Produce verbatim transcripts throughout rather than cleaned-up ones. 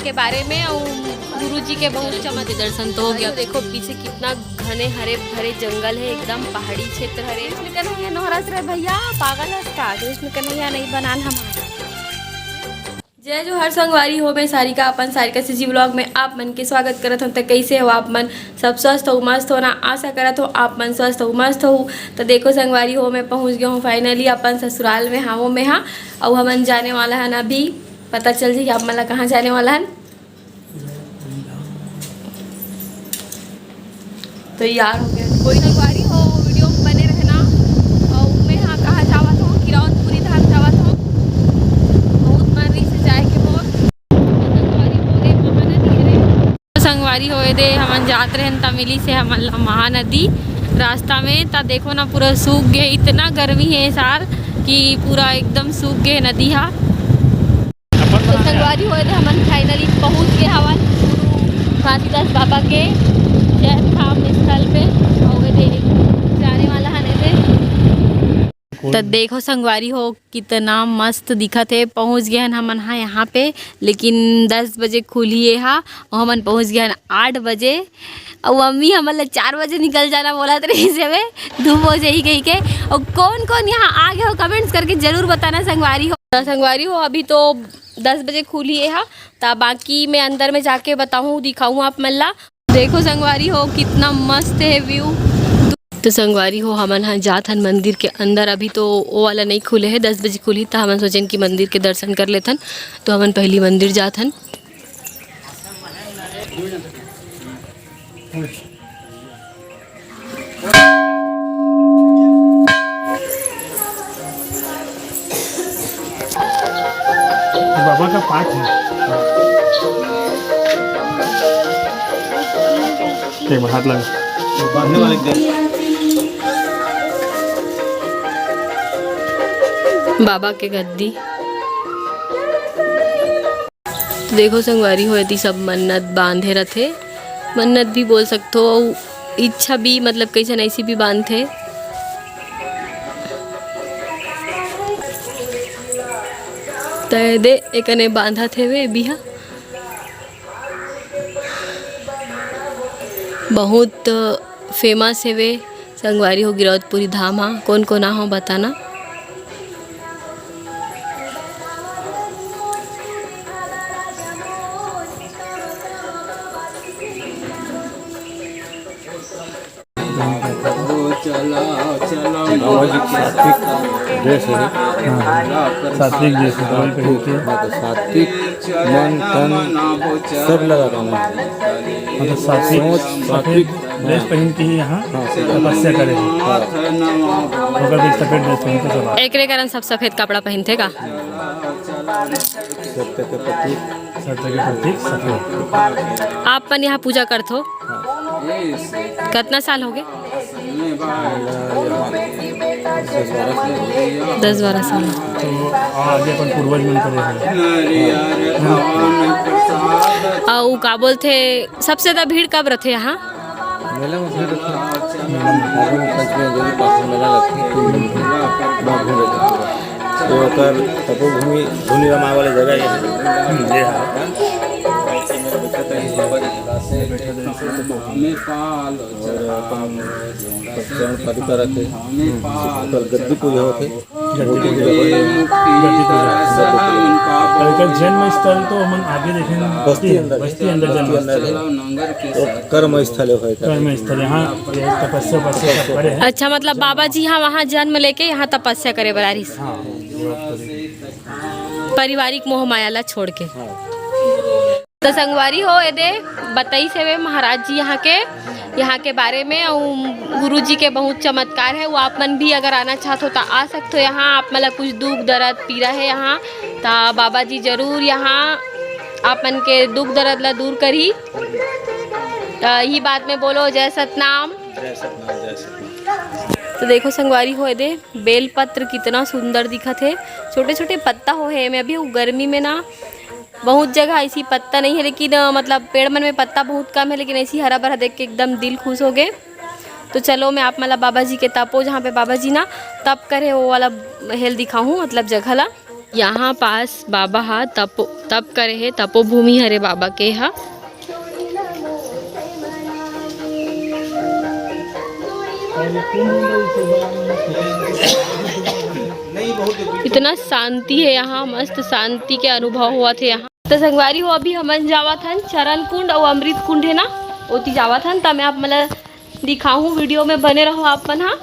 के बारे में अउ गुरुजी के बहुत चमक के दर्शन तो हो गया। देखो पीछे कितना घने हरे भरे जंगल है, एकदम पहाड़ी क्षेत्र हरे। इसमें कहना ये नोहरस रे भैया, पागल है का? कृष्ण कन्हैया नहीं बनान हमारा। जय जोहार संगवारी हो, मैं सारिका, अपन सारिका सीजी व्लॉग में आप मन के स्वागत करत हूँ। तो कैसे हो आप मन? सब स्वस्थ हो, मस्त हो ना? आशा करत हो आप मन स्वस्थ हो, मस्त हो। तो देखो संगवारी हो, मैं पहुँच गया हूँ finally अपन ससुराल में, हावो में हाँ। अउ हमन जाने वाला हन अभी, पता चल जाही आप मन ला कहाँ जाने वाला हन। तैयार हो गया। कोई संगवारी हो, वीडियो में बने रहना। अउ मैं हाँ कहाँ जावत हूँ, किरौतपुरी धाम जावत हूँ। बहुत मन रही से जाए के मोर। संगवारी हो, ए दे महानदी हरे। संगवारी हो, ए दे हमन जात रहन तमिली से, हमन ला महानदी रास्ता में, ता देखो ना पूरा सूख गए, इतना गर्मी है सार कि पूरा एकदम सूख गए नदी हा। तो संगवारी हो, ए दे हमन finally पहुंच गए हवन गुरु घासीदास बाबा के जैतखाम स्थल पे। अउ ए दे जाने वाला हन ए दे। तो देखो संगवारी हो, कितना मस्त दिखत है। पहुंच गए हन हमन हा यहाँ पे, लेकिन दस बजे खुली है हा, अउ हमन पहुंच गए हन आठ बजे। अउ मम्मी हमन ला चार बजे निकल जाना बोलत रहिस हवे, धूप हो जाही कहि के। अउ कौन कौन यहाँ आ गए हो, comments करके जरूर बताना संगवारी हो। तो संगवारी हो, अभी तो दस बजे खुली है हा, ता बाकी मैं अंदर में जाके बताऊँ, दिखाऊँ आप मन ला। देखो संगवारी हो, कितना मस्त है view। तो संगवारी हो, हमन ह जात हन मंदिर के अंदर। अभी तो वो वाला नहीं खुले है, दस बजे खुली, तो हमन सोचेन कि मंदिर के दर्शन कर लेथन। तो हमन पहली मंदिर जात हन। बाबा का पाठ है। एक बार हाथ लगा। बांधने वाले के दे। बाबा के गद्दी। तो देखो संगवारी हो, एती सब मन्नत बांधे रथे, मन्नत भी बोल सकथो, अउ इच्छा भी, मतलब कइसन ऐसी भी बांधथे। त ए दे एकने बांधत हेवे बिहा। बहुत famous हेवे संगवारी हो गिरौदपुरी धाम हा। कोन कोन आ हो बताना। सात्विक dress है। हाँ, सात्विक dress है, तो वही पहनती है। हाँ, तो सात्विक मन, तन, सब लगा रहना। हाँ, तो सात्विक, सोच, सफेद सात्विक, dress हाँ। पहन के ही यहाँ हाँ, सफेद। तपस्या करे हैं। हाँ। होकर भी सफेद dress पहन के सब आ- एकरे कारण सब सफेद कपड़ा पहनथे का? सत्य के प्रतीक। सत्य के प्रतीक सफेद। आप मन यहाँ पूजा करथो? हाँ। कितना साल हो गए? दस बारह साल। तो आगे अपन पूर्वज मन करे हैं। अउ का बोलथे, सबसे ज्यादा भीड़ कब रथे यहाँ? मेला में भीड़ रथे। नागपंचमी, अंजोली पाखंड मेला लगथे, तीन दिन के। वहाँ भीड़ रथे पूरा। ये ओकर तपोभूमि धुनी रमाए वाले जगह ये है। हम्म, ये है। और अपन चरण पादुका रखे, ओकर गद्दी पूजा होथे। गद्दी पूजा। गद्दी पूजा। एकर जन्म स्थल तो हमन आगे देखेन, बस्ती अंदर, बस्ती अंदर जन्म स्थल है। वो कर्म स्थल है भाई का। कर्म स्थल, यहाँ तपस्या, तपस्या सब करे हैं। अच्छा, मतलब बाबा जी यहाँ, वहाँ जन्म लेके यहाँ तपस्या करे बर आ रहिस। हाँ, पारिवारिक मोह माया ला छोड़ के। हाँ। तो संगवारी हो, एदे बताइस हवे महाराज जी यहाँ के, यहाँ के बारे में, अउ गुरु जी के बहुत चमत्कार है। वो आप मन भी अगर आना चाहत हो तो आ सकते हो यहाँ। आप मन ला कुछ दुख दर्द पीरा है यहाँ, तो बाबा जी जरूर यहाँ आप मन के दुख दर्द ला दूर करही। तो यही बात में बोलो, जय सतनाम। जय सतनाम, जय सतनाम। तो देखो संगवारी हो, एदे बेलपत्र कितना सुंदर दिखत है, छोटे छोटे पत्ता हो है। मैं अभी वो गर्मी में ना बहुत जगह ऐसी पत्ता नहीं है, लेकिन, अ, मतलब पेड़ मन में पत्ता बहुत कम है, लेकिन ऐसी हरा भरा देख के एकदम दिल खुश हो गए। तो चलो मैं आप मन ला बाबा जी के तपो, जहाँ पे बाबा जी ना तप करे, वो वाला हेल दिखाऊँ, मतलब जगह ला। यहाँ पास बाबा हा तपो, तप करे हे, तपोभूमि हरे बाबा के हा। इतना शांति हे यहाँ, मस्त शांति के अनुभव होवत हे यहाँ। तो संगवारी हो, अभी हमन जावत हन चरण कुंड अउ अमृत कुंड हे ना, ओती जावत हन। त मैं आप मन ला दिखाहूँ, video में बने रहो आप मन हा।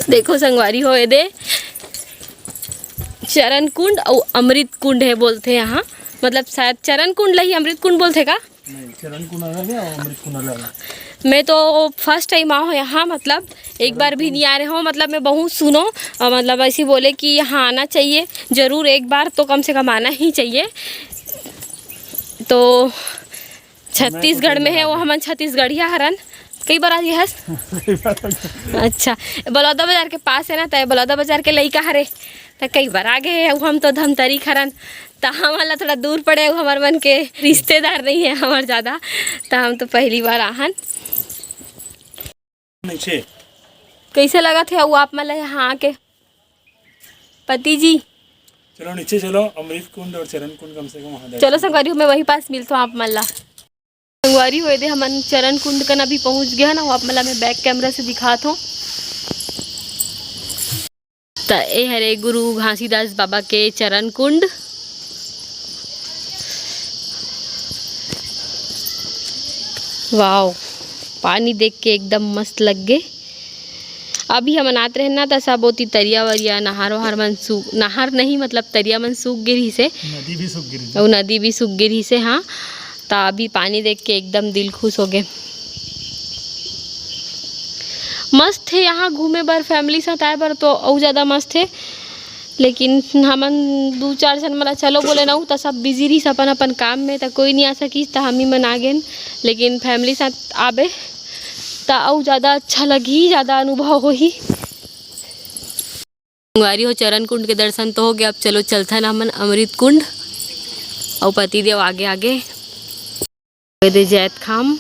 देखो संगवारी हो, ये दे चरण कुंड अउ अमृत कुंड हे बोलथे यहाँ, मतलब शायद चरण कुंड ला ही अमृत कुंड बोलथे का? नहीं, चरण कुंड अलग है और अमृत कुंड अलग है। मैं तो first time आऊँ यहाँ, मतलब एक बार भी नहीं आ रहे हो, मतलब मैं बहुत सुनो और मतलब ऐसे बोले कि यहाँ आना चाहिए जरूर, एक बार तो कम से कम आना ही चाहिए। तो छत्तीसगढ़ में है वो, हमन छत्तीसगढ़िया हरन। कई बार आ गए हस? अच्छा, बलौदा बाजार के पास है ना, त बलौदा बाजार के लइका हरे, त कई बार आ गए हैं। हम तो धमतरी हरन, त हमन ला थोड़ा दूर पड़े, वो हमर मन के रिश्तेदार नहीं है हमर ज्यादा, त हम तो पहली बार आहन। नीचे। कैसे लगत हे अउ आप मन ला यहाँ आके, पति जी? चलो नीचे चलो, अमृत कुंड और चरण कुंड कम से कम वहाँ दर्शन चलो संगवारी हो, मैं वहीं पास मिलता हूँ आप मन ला। संगवारी हो, ये दे हमन चरण कुंड कन अभी पहुँच गए हन, अउ आप मन ला मैं back camera से दिखात हूँ। त ए हरे गुरु घासीदास बाबा के चरण कुंड। वाओ, पानी देख के एकदम मस्त लग गे। अभी हमन आत रहेन ना, त सब ओती तरिया वरिया, नहर वहर मन सूख, नहर नहीं, मतलब तरिया मन सूख गे रहिसे। नदी भी सूख गे रहिसे। अउ नदी भी सूख गे रहिसे, हाँ। त अभी पानी देख के एकदम दिल खुश हो गे। मस्त हे यहाँ घूमे बर, family साथ आए बर तो अउ ज्यादा मस्त हे। लेकिन हमन दू चार झन मन ला चलो बोले नहूँ, त सब busy रहिस अपन अपन काम में, त कोई नहीं आ सकिस, त हम ही मन आ गेन। लेकिन family साथ आबे त अउ ज्यादा अच्छा लगही, ज्यादा अनुभव होही। संगवारी हो, चरण कुंड के दर्शन तो हो गया, अब चलो चलथन हमन अमृत कुंड, अउ पति देव आगे आगे। ये दे जैतखाम,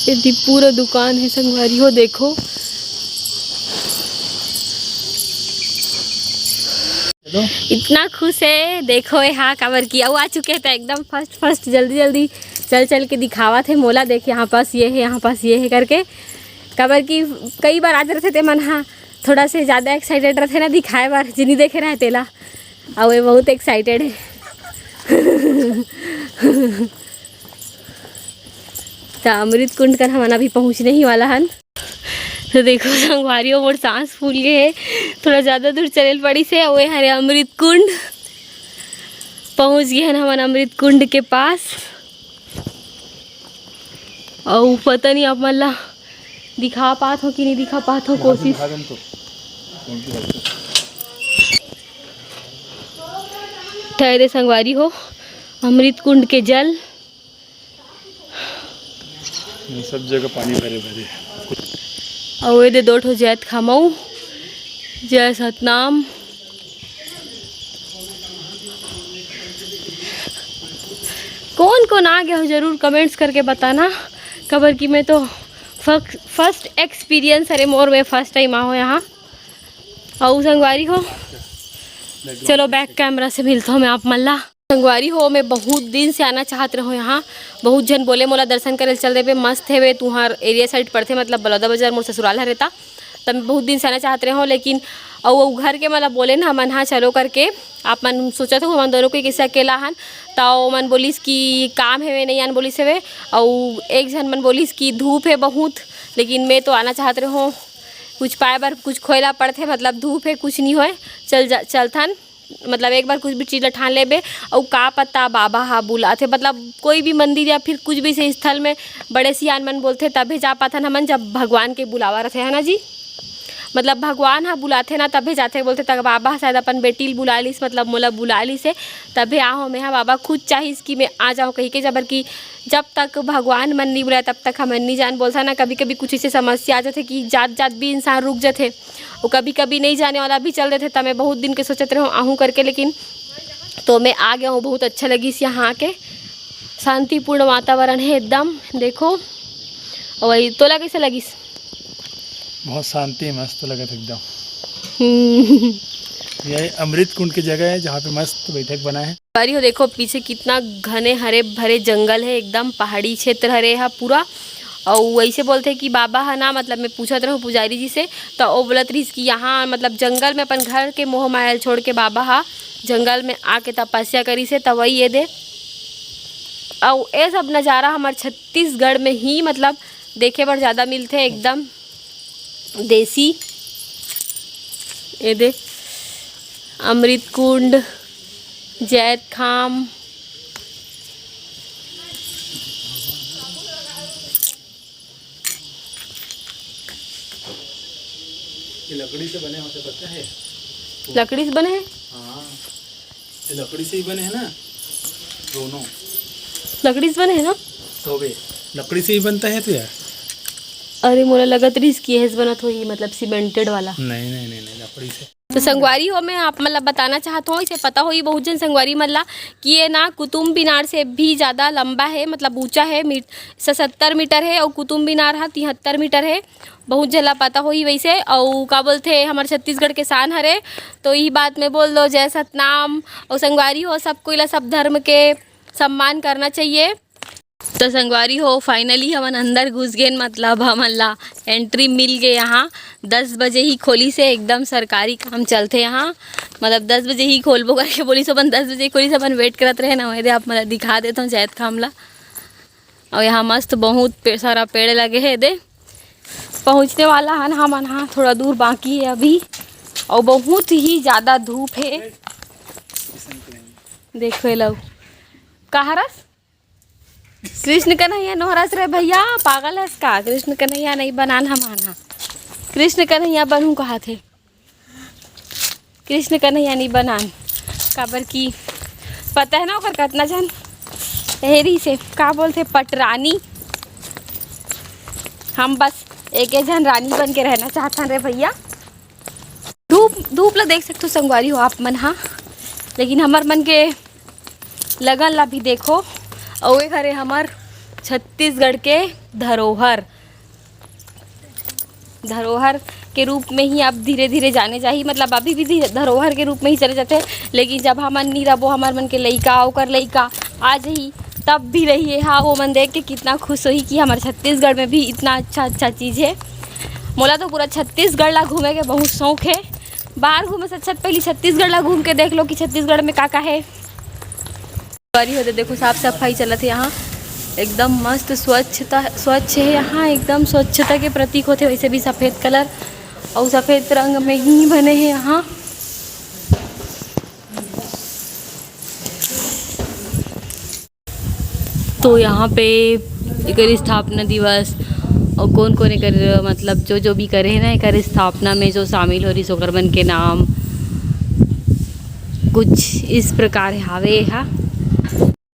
ये दी पूरा दुकान है संगवारी हो, देखो। इतना खुश है, देखो यहाँ काबर की अउ आ चुके हैं, तो एकदम first first जल्दी जल्दी चल चल के दिखावत हे मोला। देख यहाँ पास ये है, यहाँ पास ये है करके, काबर की कई बार आ जाते ते मन हा थोड़ा से ज्यादा excited रहते ना दिखाए बर, जिनी देखे रहे तेला। अउ ये बहुत excited है। त अमृत कुंड कर हमन अभी पहुँचने ही वाला हन। तो देखो संगवारी हो, मोर सांस फूल गए है, थोड़ा ज्यादा दूर चले ल पड़ी से। अउ ये हरे अमृत कुंड, पहुँच गए हन हमन अमृत कुंड के पास। अउ पता नहीं आप मन ला दिखा पात हो कि नहीं दिखा पात हो, कोशिश। ठहरे संगवारी हो, अमृत कुंड के जल। ये सब जगह पानी भरे भरे। अउ ये दे दो ठो जैतखाम, जय सतनाम। कौन कौन आ गया हो, जरूर comments करके बताना, काबर कि मैं तो first experience हरे मोर, मैं first time आहो यहाँ। अउ संगवारी हो, चलो back camera से मिलता हूँ मैं आप मन ला। संगवारी हो, मैं बहुत दिन से आना चाहत रहो यहाँ, बहुत झन बोले मोला दर्शन करे ल चल देबे, मस्त हेवे, तुहार area side पड़थे, मतलब बलौदा बाजार मोर ससुराल हरे ता, त मैं बहुत दिन से आना चाहत रहे हो, लेकिन अउ, अउ घर के मतलब बोले ना मन, हाँ चलो करके, आप मन सोचत हो हमन दोनों कोई कैसे अकेला हन, त ओ मन बोलिस कि काम हेवे, नहीं आन बोलिस हेवे, अउ एक झन मन बोलिस कि धूप है बहुत, लेकिन मैं तो आना चाहत रहे हो, कुछ पाए बर कुछ खोए ला पड़थे, मतलब धूप है कुछ नहीं होए, चल जा, चलथन। मतलब एक बार कुछ भी चीज ला ठान लेबे, अउ का पता बाबा हा बुलाथे, मतलब कोई भी मंदिर या फिर कुछ भी से स्थल में बड़े सियान मन बोलथे तभे जा पाथन हमन, जब भगवान के बुलावा रथे, है ना जी? मतलब भगवान हा बुलाथे ना तभे जाथे बोलथे, तब बाबा हा शायद अपन बेटी ल बुला लिस, मतलब मोला बुला लिस हे, तभे आहो मैं हा। बाबा खुद चाहिस कि मैं आ जाऊँ कही के, जबर कि जब तक भगवान मन नहीं बुलाए तब तक हमन नहीं जान बोलथन ना। कभी कभी कुछ ऐसे समस्या आ जाथे कि जात जात भी इंसान रुक जाथे, वो कभी कभी नहीं जाने वाला भी चल देथे। त मैं बहुत दिन के सोचत रहूँ आहूँ करके, लेकिन तो मैं आ गया हूँ। बहुत अच्छा लगिस यहाँ आके, शांतिपूर्ण वातावरण है एकदम। देखो, और वही तोला कैसे लगिस? बहुत शांति, मस्त लगत एकदम। हम्म। ये अमृत कुंड की जगह है, जहाँ पे मस्त बैठक बना है। संगवारी हो, देखो पीछे कितना घने हरे भरे जंगल है, एकदम पहाड़ी क्षेत्र हरे हा पूरा। अउ वैसे बोलथे कि बाबा हा ना, मतलब मैं पूछत रहूँ पुजारी जी से, त ओ बोलत रहिस कि यहाँ मतलब जंगल में अपन घर के मोह माया ल छोड़ के बाबा हा जंगल में आके तपस्या करिस हे, त वही ये दे। अउ ये सब नज़ारा हमर छत्तीसगढ़ में ही मतलब देखे बर ज़्यादा मिलथे, एकदम देसी। ये दे, अमृत कुंड, जैतखाम। ये लकड़ी से बने होते, पता है? लकड़ी से बने हैं? हाँ, ये लकड़ी से ही बने हैं ना दोनों। लकड़ी से बने हैं ना? तो बे, लकड़ी से ही बनता है तो यार। अरे, मोला लगत रहिस कि एहे से बनत होही, मतलब सीमेंटेड वाला। नहीं, नहीं, नहीं, नहीं, लकड़ी से। तो संगवारी हो, मैं आप मन ला बताना चाहत हूँ, इसे पता होही बहुत झन संगवारी मन ला, कि ये ना कुतुब मीनार से भी ज़्यादा लंबा है, मतलब ऊंचा है, मीट-, सतहत्तर मीटर है और कुतुब मीनार हा तिहत्तर मीटर है। बहुत झन ला पता होही वैसे। अउ का बोलथे, हमर छत्तीसगढ़ के शान हरे, तो यही बात में बोल दो जय सतनाम। और संगवारी हो, सब कोई ला, सब धर्म के सम्मान करना चाहिए। तो संगवारी हो, finally हमन अंदर घुस गेन, मतलब हमन ला entry मिल गे। यहाँ दस बजे ही खोलिस हे, एकदम सरकारी काम चलथे यहाँ, मतलब दस बजे ही खोलबो करके बोलिस, अपन दस बजे ही खोलिस, अपन wait करत रहे ना। ये दे, आप मन ला दिखा देत हूँ जैतखाम ला। और यहाँ मस्त बहुत पे-, सारा पेड़ लगे हे, दे पहुँचने वाला हन हमन, हाँ थोड़ा दूर बाकी है अभी। और बहुत ही ज़्यादा धूप है, देखो ये लो। का हरस? कृष्ण कन्हैया नोहरस रे भैया, पागल हस का? कृष्ण कन्हैया नहीं बनान हम आना, कृष्ण कन्हैया बनू कहा थे, कृष्ण कन्हैया नहीं बनान, काबर की पता है ना ओकर कतना झन हेरी से का बोलथे पटरानी। हम बस एक झन रानी बन के रहना चाहथन रे भैया। धूप, धूप ला देख सकथो संगवारी हो आप मन हा, लेकिन हमर मन के लगन ला भी देखो। अउ एक हरे हमर छत्तीसगढ़ के धरोहर, धरोहर के रूप में ही अब धीरे-धीरे जाने जाही, मतलब अभी भी धी-, धरोहर के रूप में ही चले जाथे, लेकिन जब हमन नी रबो, हमर मन के लइका, ओकर लइका आ जही, तब भी रही हा, वो मन देख के कितना खुश होही कि हमर छत्तीसगढ़ में भी इतना अच्छा-अच्छा चीज़ है। मोला तो पूरा छत्तीसगढ़ ला घूमे के बहुत शौक है। बाहर घूमे से अच्छा पहली छत्तीसगढ़ ला घूम के देख लो कि छत्तीसगढ़ में का का है। बारी होते देखो, साफ सफाई चलत है यहाँ, एकदम मस्त स्वच्छता, स्वच्छ है यहाँ, एकदम स्वच्छता के प्रतीक होते, वैसे भी सफेद कलर और सफेद रंग में ही बने हैं यहाँ। तो यहाँ पे एकर स्थापना दिवस और कौन कौन एकर, मतलब जो जो भी करे है ना एकर स्थापना में जो शामिल हो रही ओकर मन के नाम कुछ इस प्रकार हावे हा।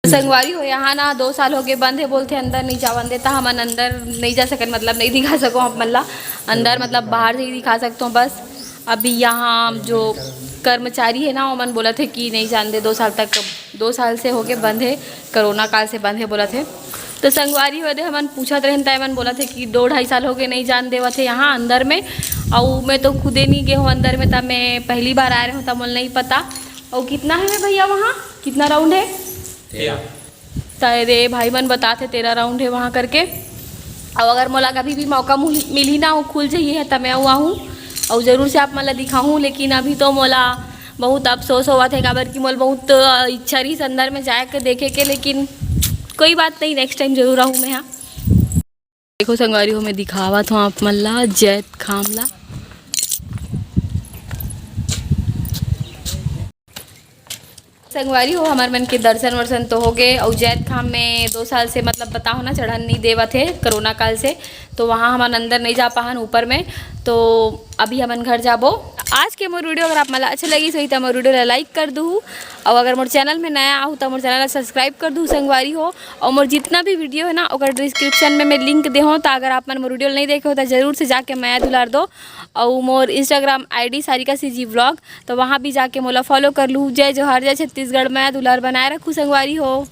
संगवारी हो, यहाँ ना दो साल हो गए बंद है बोलते, अंदर नहीं जावन देता, हमन अंदर नहीं जा सकन, मतलब नहीं दिखा सको आप मन ला अंदर, मतलब बाहर से ही दिखा सकते हो बस। अभी यहाँ जो कर्मचारी है ना, ओमन बोलत हे कि नहीं जान दे, दो साल तक, दो साल से होके बंद है, कोरोना काल से बंद है बोलत हे। तो संगवारी हो दे, हमन पूछत रहेन, त एमन बोलत हे कि दो ढाई साल होके नहीं जान देवत है यहाँ अंदर में। अउ मैं तो खुदे नहीं गे हूँ अंदर में, त मैं पहली बार आ रहे हूँ, त मोला नहीं पता। अउ कितना है भैया वहाँ, कितना राउंड है? तेरह। त रे भाई मन बतात हे तेरह राउंड हे वहाँ करके। अउ अगर मोला कभी भी मौका मुल-, मिलही ना, वो खुल जाइए है, त मैं अउ आहूँ अउ जरूर से आप मन ला दिखाहूँ। लेकिन अभी तो मोला बहुत अफसोस होवत हे, काबर कि मोला बहुत, अ, इच्छा रहिस अंदर में जाए के, देखे के, लेकिन कोई बात नहीं, नेक्स्ट टाइम जरूर आहूँ मैं, हाँ। देखो संगवारी हो, मैं दिखावत हूँ आप मन ला जैतखाम ला। संगवारी हो, हमर मन के दर्शन वर्शन तो हो गए, अउ जैतखाम में दो साल से, मतलब, बताओ ना, चढ़न नहीं देवत हे कोरोना काल से, तो वहाँ हमन अंदर नहीं जा पाहन ऊपर में। तो अभी हमन घर जाबो। आज के मोर वीडियो अगर आप मन ला अच्छा लगी होही, त मोर वीडियो ला लाइक कर दूहू, अउ अगर मोर चैनल में नया आहू, त मोर चैनल ला सब्सक्राइब कर दूहू संगवारी हो। अउ मोर जितना भी वीडियो है ना, ओकर डिस्क्रिप्शन में मैं लिंक दे हूँ, त अगर आप मन मोर वीडियो ला नहीं देखे हो, त जरूर से जाके मया दुलार दो। अउ मोर Instagram ID Sarika CG vlog, तो वहाँ भी जाके मोला फॉलो कर लू। जय जोहार, जय छत्तीसगढ़, मया दुलार बनाए रखू संगवारी हो।